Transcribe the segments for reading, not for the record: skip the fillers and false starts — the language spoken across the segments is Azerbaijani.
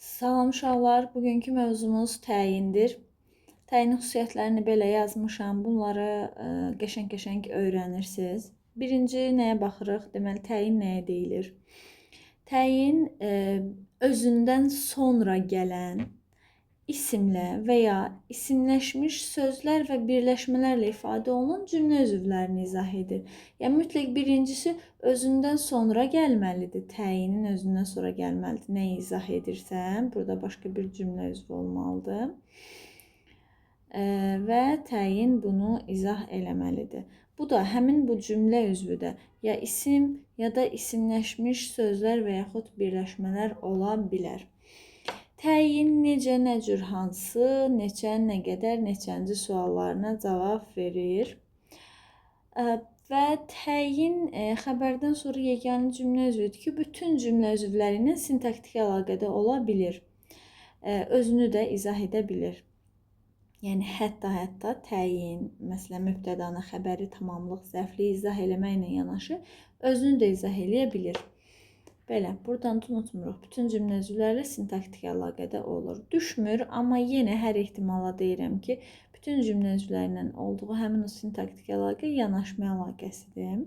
Salam uşaqlar, bugünkü mövzumuz təyindir. Təyin xüsusiyyətlərini belə yazmışam. Bunları qəşəng-qəşəng öyrənirsiniz. Birinci nəyə baxırıq? Deməli, təyin nəyə deyilir? Təyin özündən sonra gələn isimlə və ya isimləşmiş sözlər və birləşmələrlə ifadə olunan cümlə üzvlərini izah edir. Yəni mütləq birincisi özündən sonra gəlməlidir. Təyinin özündən sonra gəlməlidir. Nəyi izah edirsən, burada başqa bir cümlə üzvü olmalıdır. Və təyin bunu izah eləməlidir. Bu da həmin bu cümlə üzvü də ya isim ya da isimləşmiş sözlər və yaxud birləşmələr ola bilər. Təyin necə, nə cür, hansı, neçə, nə qədər, neçənci suallarına cavab verir. Və təyin xəbərdən sonra yeganə cümlə üzvüdür ki, bütün cümlə üzvləri ilə sintaktiki əlaqədə ola bilir. Özünü də izah edə bilir. Yəni hətta təyin, məsələn, mübtədanı, xəbəri, tamamlıq, zərfliyi izah eləməklə yanaşı özünü də izah eləyə bilir. Belə, buradan da unutmuruq. Bütün cümlə üzvlərlə sintaktiki əlaqədə olur. Düşmür, amma yenə hər ehtimala deyirəm ki, bütün cümlə üzvləri ilə olduğu həmin o sintaktiki əlaqə yanaşma əlaqəsidir.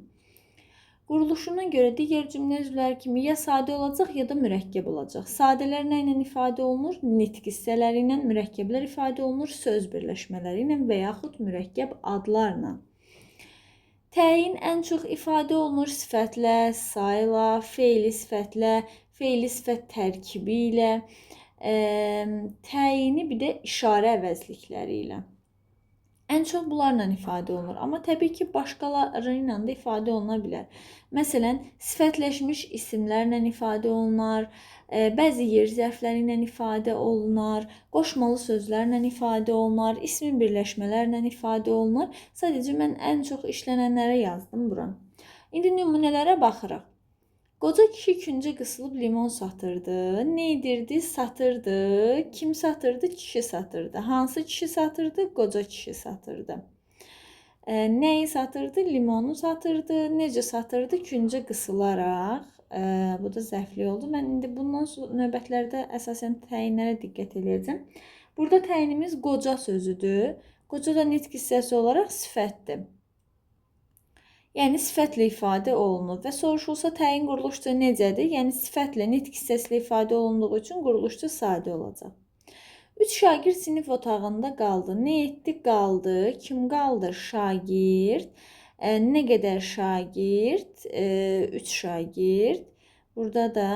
Quruluşuna görə digər cümlə üzvləri kimi ya sadə olacaq, ya da mürəkkəb olacaq. Sadələr nə ilə ifadə olunur? Nitq hissələri ilə, mürəkkəblər ifadə olunur söz birləşmələri ilə və yaxud mürəkkəb adlarla. Təyin ən çox ifadə olunur sifətlə, sayla, feili sifətlə, feili sifət tərkibi ilə, təyini bir də işarə əvəzlikləri ilə. Ən çox bunlarla ifadə olunur, amma təbii ki, başqaları ilə də ifadə oluna bilər. Məsələn, sifətləşmiş isimlərlə ifadə olunar, bəzi yer zərfləri ilə ifadə olunar, qoşmalı sözlərlə ifadə olunar, ismi birləşmələrlə ifadə olunar. Sadəcə mən ən çox işlənənlərə yazdım bura. İndi nümunələrə baxırıq. Qoca kişi küncə qısılıb limon satırdı. Nə edirdi? Satırdı. Kim satırdı? Kişi satırdı. Hansı kişi satırdı? Qoca kişi satırdı. Nəyi satırdı? Limonu satırdı. Necə satırdı? Küncə qısılaraq. Bu da zərfli oldu. Mən indi bundan sonra növbətlərdə əsasən təyinlərə diqqət eləyəcəm. Burada təyinimiz qoca sözüdür. Qoca da nitq hissəsi olaraq sifətdir. Yəni sifətlə ifadə olunur və soruşulsa təyin quruluşca necədir? Yəni sifətlə, nitq hissəsilə ifadə olunduğu üçün quruluşca sadə olacaq. 3 şagird sinif otağında qaldı. Nə etdi? Qaldı. Kim qaldı? Şagird. Nə qədər şagird? 3 şagird. Burada da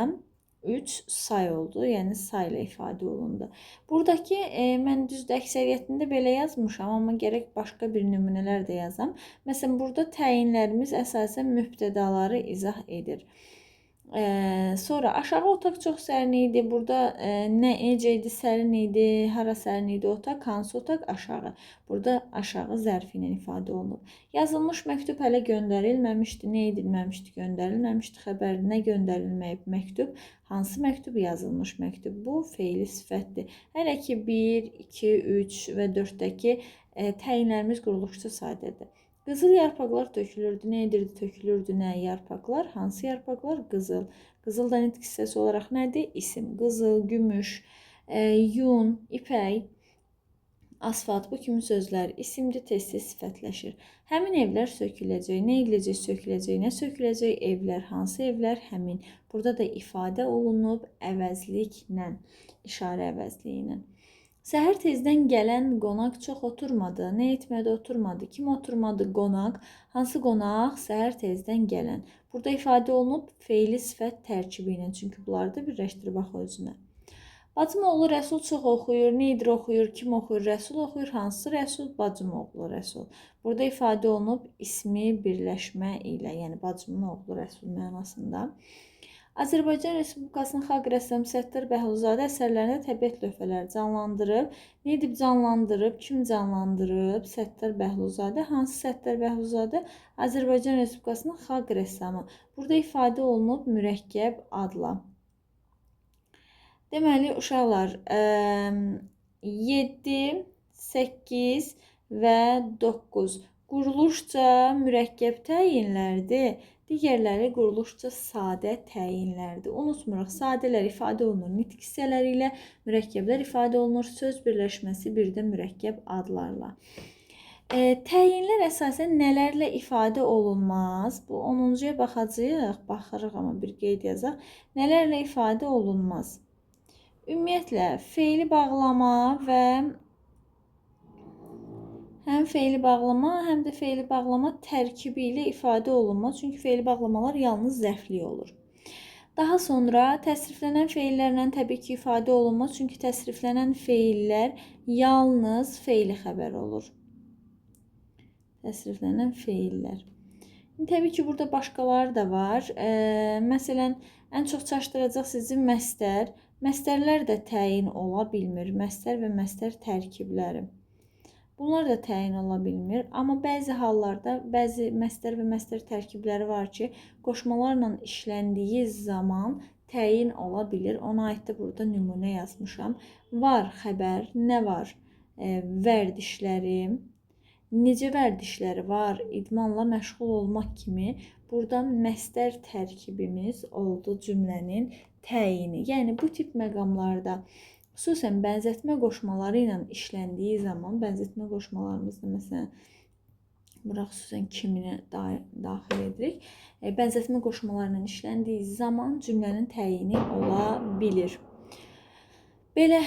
3 say oldu. Yəni sayla ifadə olundu. Buradakı mən düzdür əksəriyyətində belə yazmışam, amma gərək başqa bir nümunələr də yazam. Məsələn, burada təyinlərimiz əsasən mübtədaları izah edir. Sonra aşağı otaq çox sərin idi. Burada necə idi? Sərin idi. Hara sərin idi otaq? Hansı otaq? Aşağı. Burada aşağı zərfi ilə ifadə olunub. Yazılmış məktub hələ göndərilməmişdi. Nə edilməmişdi? Göndərilməmişdi. Xəbər nə göndərilməyib? Məktub. Hansı məktub? Yazılmış məktub. Bu feili sifətdir. Hələ ki 1, 2, 3 və 4-dəki təyinlərimiz quruluşca sadədir. Qızıl yarpaqlar tökülürdü. Nə edirdi? Tökülürdü. Nə? Yarpaqlar. Hansı yarpaqlar? Qızıl. Qızıl da nitq hissəsi olaraq nədir? İsim. Qızıl, gümüş, yun, ipək, asfalt bu kimi sözlər isimdir, tez-tez sifətləşir. Həmin evlər söküləcək. Nə ediləcək? Söküləcək. Nə söküləcək? Evlər. Hansı evlər? Həmin. Burada da ifadə olunub əvəzliklə, işarə əvəzliyi ilə. Səhər tezdən gələn qonaq çox oturmadı. Nə etmədi? Oturmadı. Kim oturmadı? Qonaq. Hansı qonaq? Səhər tezdən gələn. Burada ifadə olunub feili sifət tərkibi ilə. Çünki bunları da birləşdirib bax özünə. Bacım oğlu Rəsul çox oxuyur. Nə edir oxuyur? Kim oxuyur? Rəsul oxuyur. Hansı Rəsul? Bacım oğlu Rəsul. Burada ifadə olunub ismi birləşmə ilə, yəni bacımın oğlu Rəsul mənasında. Azərbaycan Respublikasının xalq rəssamı Səttar Bəhlulzadə əsərlərində təbiət lövhələri canlandırıb. Nə edib canlandırıb? Kim canlandırıb? Səttar Bəhlulzadə. Hansı Səttar Bəhlulzadə? Azərbaycan Respublikasının xalq rəssamı. Burada ifadə olunub mürəkkəb adla. Deməli, uşaqlar, 7, 8 və 9 quruluşca mürəkkəb təyinlərdir. Digərləri quruluşca sadə təyinlərdir. Unutmuruq, sadələr ifadə olunur nitq hissələri ilə, mürəkkəblər ifadə olunur söz birləşməsi, bir də mürəkkəb adlarla. Təyinlər əsasən nələrlə ifadə olunmaz? Bu 10-cuya baxacağıq, baxırıq amma bir qeyd yazaq. Nələrlə ifadə olunmaz? Ümumiyyətlə, feili bağlama və həm feili bağlama, həm də feili bağlama tərkibi ilə ifadə olunmaz. Çünki feili bağlamalar yalnız zərfli olur. Daha sonra təsriflənən feillərlə təbii ki ifadə olunmaz. Çünki təsriflənən feillər yalnız feili xəbər olur. Təsriflənən feillər. Təbii ki, burada başqaları da var. Məsələn, ən çox çaşdıracaq sizi məstər. Məstərlər də təyin ola bilmir. Məstər və məstər tərkibləri. Bunlar da təyin ola bilmir. Amma bəzi hallarda bəzi məstər və məstər tərkibləri var ki, qoşmalarla işləndiyi zaman təyin ola bilir. Ona aid də burada nümunə yazmışam. Var xəbər, nə var? Vərdişləri, necə vərdişləri var? İdmanla məşğul olmaq kimi burada məstər tərkibimiz oldu cümlənin təyini. Yəni bu tip məqamlarda xüsusən bənzətmə qoşmaları ilə işləndiyi zaman, bənzətmə qoşmalarımızda məsələn, bura xüsusən kimini daxil edirik. Bənzətmə qoşmaları ilə işləndiyi zaman cümlənin təyini ola bilir. Belə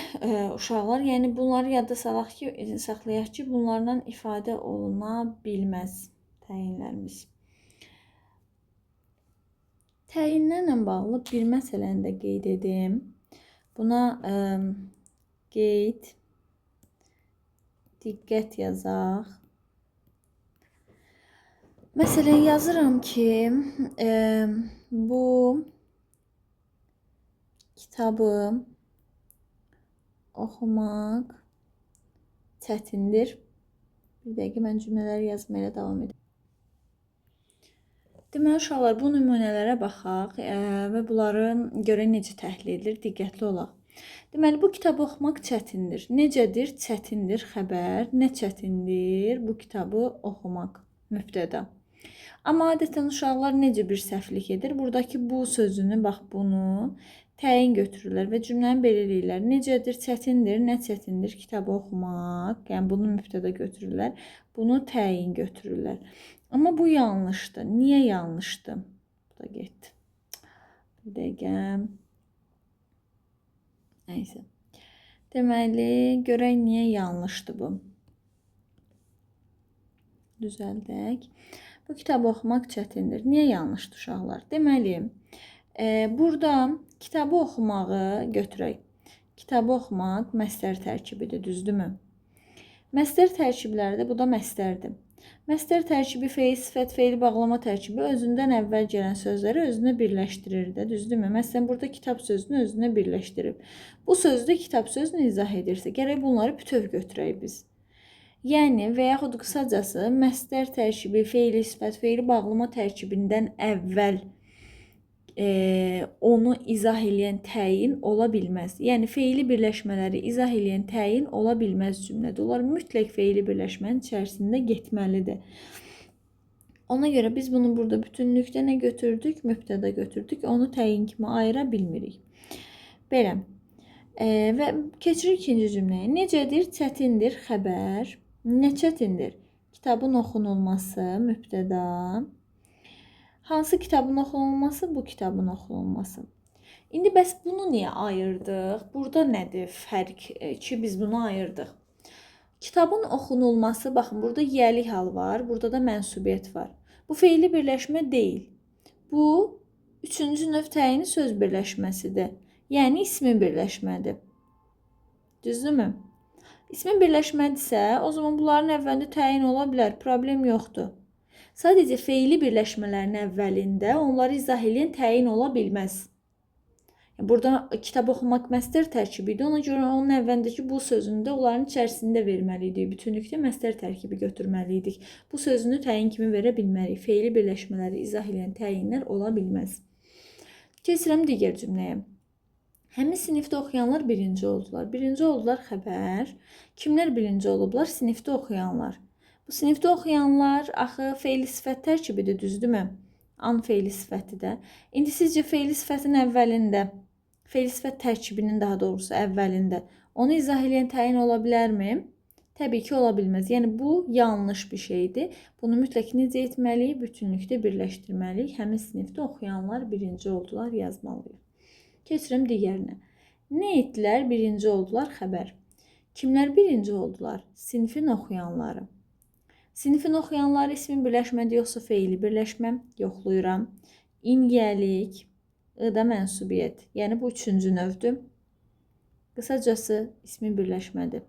uşaqlar, yəni bunları yadda salaq ki, saxlayaq ki, bunlarla ifadə oluna bilməz təyinlərimiz. Təyinlərlə bağlı bir məsələni də qeyd edim. Buna qeyd, diqqət yazaq. Məsələn, yazıram ki, bu kitabı oxumaq çətindir. Bir dəqiqə mən cümlələri yazmaya davam edim. Deməli, uşaqlar, bu nümunələrə baxaq və bunları görək necə təhlil edilir, diqqətli olaq. Deməli, bu kitabı oxumaq çətindir. Necədir? Çətindir xəbər. Nə çətindir bu kitabı oxumaq? Mübtəda. Amma adətən uşaqlar necə bir səhvlik edir? Buradakı bu sözünü, bax bunu təyin götürürlər və cümləni belə eləyirlər. Necədir? Çətindir. Nə çətindir kitabı oxumaq? Yəni, bunu mübtəda götürürlər. Bunu təyin götürürlər. Amma bu yanlışdır. Niyə yanlışdır? Bu da getdi. Bir dəqiqə. Nəysə. Deməli, görək niyə yanlışdır bu. Düzəldək. Bu kitabı oxumaq çətindir. Niyə yanlışdır uşaqlar? Deməli, burada kitabı oxumağı götürək. Kitabı oxumaq məstər tərkibidir, düzdürmü? Məstər tərkiblərdə bu da məstərdir. Məstər tərkibi feil, sifət, feili bağlama tərkibi özündən əvvəl gələn sözləri özünə birləşdirir də, düzdürmü? Məsələn, burada kitab sözünü özünə birləşdirib. Bu sözdə kitab sözünü izah edirsə, gərək bunları bütöv götürək biz. Yəni və yaxud qısacası məstər tərkibi, feili, sifət, feili bağlama tərkibindən əvvəl onu izah eləyən təyin ola bilməz. Yəni feili birləşmələri izah eləyən təyin ola bilməz cümlədə. Onlar mütləq feili birləşmənin içərisində getməlidir. Ona görə biz bunu burada bütünlükdə nə götürdük? Mübtəda götürdük. Onu təyin kimi ayıra bilmirik. Belə. Və keçirik ikinci cümləyə. Necədir? Çətindir xəbər. Nə çətindir? Kitabın oxunulması mübtəda. Hansı kitabın oxunulması? Bu kitabın oxunulması. İndi bəs bunu niyə ayırdıq? Burada nədir fərq ki, biz bunu ayırdıq? Kitabın oxunulması, baxın, burada yiyəlik hal var, burada da mənsubiyyət var. Bu feili birləşmə deyil. Bu, üçüncü növ təyini söz birləşməsidir. Yəni, ismi birləşmədir. Düzdürmü? İsmi birləşmədirsə, o zaman bunların əvvəlində təyin ola bilər, problem yoxdur. Sadəcə feili birləşmələrin əvvəlində onları izah eləyən təyin ola bilməz. Burada kitab oxumaq məstər tərkibi idi. Ona görə onun əvvəlindəki bu sözünü də onların içərisində verməli idik. Bütünlükdə məstər tərkibi götürməli idik. Bu sözünü təyin kimi verə bilmərik. Feili birləşmələri izah eləyən təyinlər ola bilməz. Keçirəm digər cümləyə. Həmin sinifdə oxuyanlar birinci oldular. Birinci oldular xəbər. Kimlər birinci olublar? Sinifdə oxuyanlar. Bu sinifdə oxuyanlar axı feili sifət tərkibidir, düzdürmü? An feili sifəti də. İndi sizcə feili sifətin əvvəlində, feili sifət tərkibinin daha doğrusu əvvəlində onu izah eləyən təyin ola bilərmi? Təbii ki, ola bilməz. Yəni, bu yanlış bir şeydir. Bunu mütləq necə etməliyik? Bütünlükdə birləşdirməliyik. Həmin sinifdə oxuyanlar birinci oldular yazmalıyıq. Keçirəm digərinə. Nə etdilər? Birinci oldular xəbər. Kimlər birinci oldular? Sinifin oxuyanları. Sinifin oxuyanları ismin birləşmədir, yoxsa feili birləşmə? Yoxlayıram. İngəlik, I-da mənsubiyyət. Yəni, bu üçüncü növdür. Qısacası, ismi birləşmədir.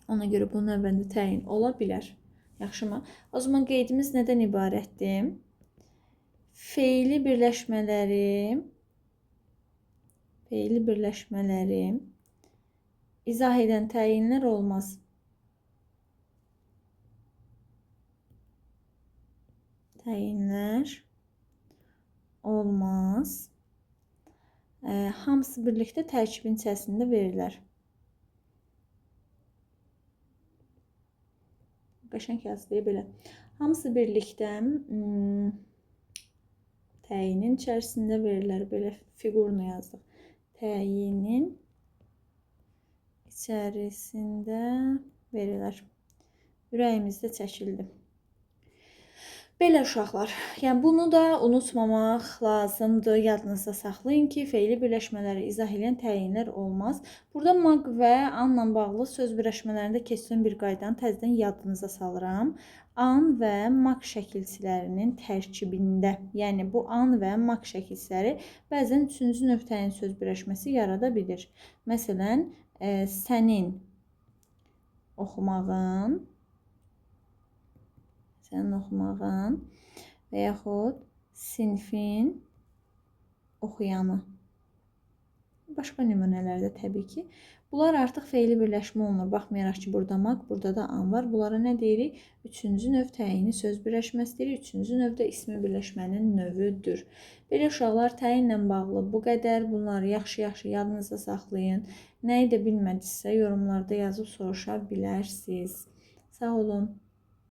Ona görə bunun əvvəlində təyin ola bilər. Yaxşımı? O zaman qeydimiz nədən ibarətdir? Feili birləşmələri izah edən təyinlər olmaz. Təyinlər olmaz. Hamısı birlikdə tərkibin içərisində verilər. Qəşəng yazdı belə. Hamısı birlikdə təyinin içərisində verilər. Belə fiqurunu yazdıq. Təyinin içərisində verilər. Ürəyimizdə çəkildi. Belə uşaqlar, yəni bunu da unutmamaq lazımdır. Yadınızda saxlayın ki, feili birləşmələri izah edən təyinlər olmaz. Burada maq və anla bağlı söz birləşmələrində keçirilən bir qaydanı təzədən yadınıza salıram. An və maq şəkilçilərinin tərkibində, yəni bu an və maq şəkilçiləri bəzən üçüncü növ təyin söz birləşməsi yarada bilir. Məsələn, sənin oxumağın, və yaxud sinfin oxuyanı. Başqa nümunələrdə təbii ki. Bunlar artıq feili birləşmə olunur. Baxmayaraq ki, burada maq, burada da an var. Bunlara nə deyirik? Üçüncü növ təyini söz birləşməsi deyirik. Üçüncü növdə ismi birləşmənin növüdür. Belə uşaqlar, təyinlə bağlı bu qədər. Bunları yaxşı-yaxşı yadınızda saxlayın. Nəyi də bilmədinizsə yorumlarda yazıb soruşa bilərsiniz. Sağ olun.